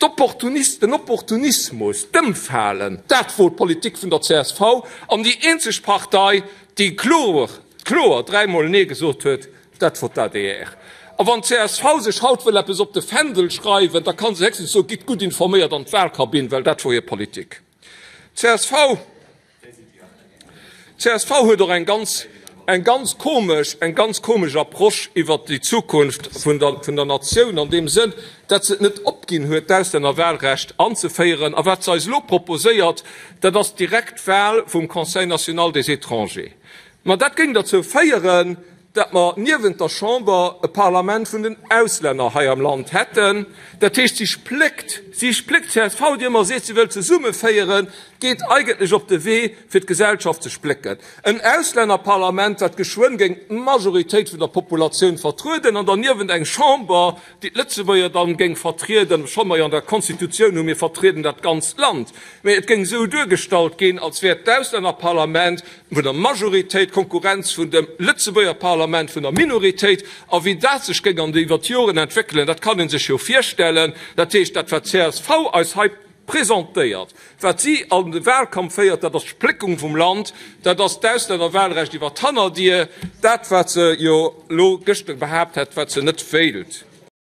D'Opportunist, den Opportunismus, d'Ëmfalen, dat wor d'Politik vun der csv an déi eenzeg Partei, déi kloer, kloer dräimol Nee gesot huet, dat wor d'ADR. A wann d'CSV sech haut wëll eppes op de Fändel schreiwen, da ka se héchstens soen, Gitt gutt informéiert an d'Wahlkabinn, well dat wor hir Politik. D'CSV. Csv huet och eng ganz, eng ganz komesch, eng ganz komesch Approche iwwert déi Zukunft vun der, vun der Natioun an deem Sënn, dat se et net opginn huet, d'Auslännerwahlrecht anzeféieren. A wat se eis elo proposéiert, dat ass d'direkt Wahl vum Conseil national des étrangers. Ma dat géing derzou féieren, datt mer niewent der Chamber e Parlament vun den Auslänner hei am Land hätten. Dat heescht, si spléckt, si spléckt d'CSV, déi ëmmer seet, si wëllt zesummeféieren, geet eigentlech op de Wee, fir d'Gesellschaft ze splécken. En Auslännerparlament, wat geschwënn géing d'Majoritéit vun der Populatioun vertrueden, an derniewent eng Chamber, déi d'Lëtzebuerger dann géing vertrieden, scho mei an der Konstitutioun hu mir vertrieden dat ganzt Land, mä et géing esou duergestallt ginn, als wär d'Auslännerparlament vun der Majoritéit, Konkurrenz vun dem Lëtzebuerger Parlament, vun der Minoritéit, a wéi dat sech géing an iwwer d'Joren entwéckelen, dat kann ee sech jo virstellen. Dat heescht, dat wat d'CSV eis hei presentéiert, wat si an de Wahlkampf féiert, dat ass d'Spléckung vum Land, dat ass d'Auslännerwahlrecht iwwer d'Hannerdier, dat wat se jo elo gëschter behaapt hätt, wat se net wéilt.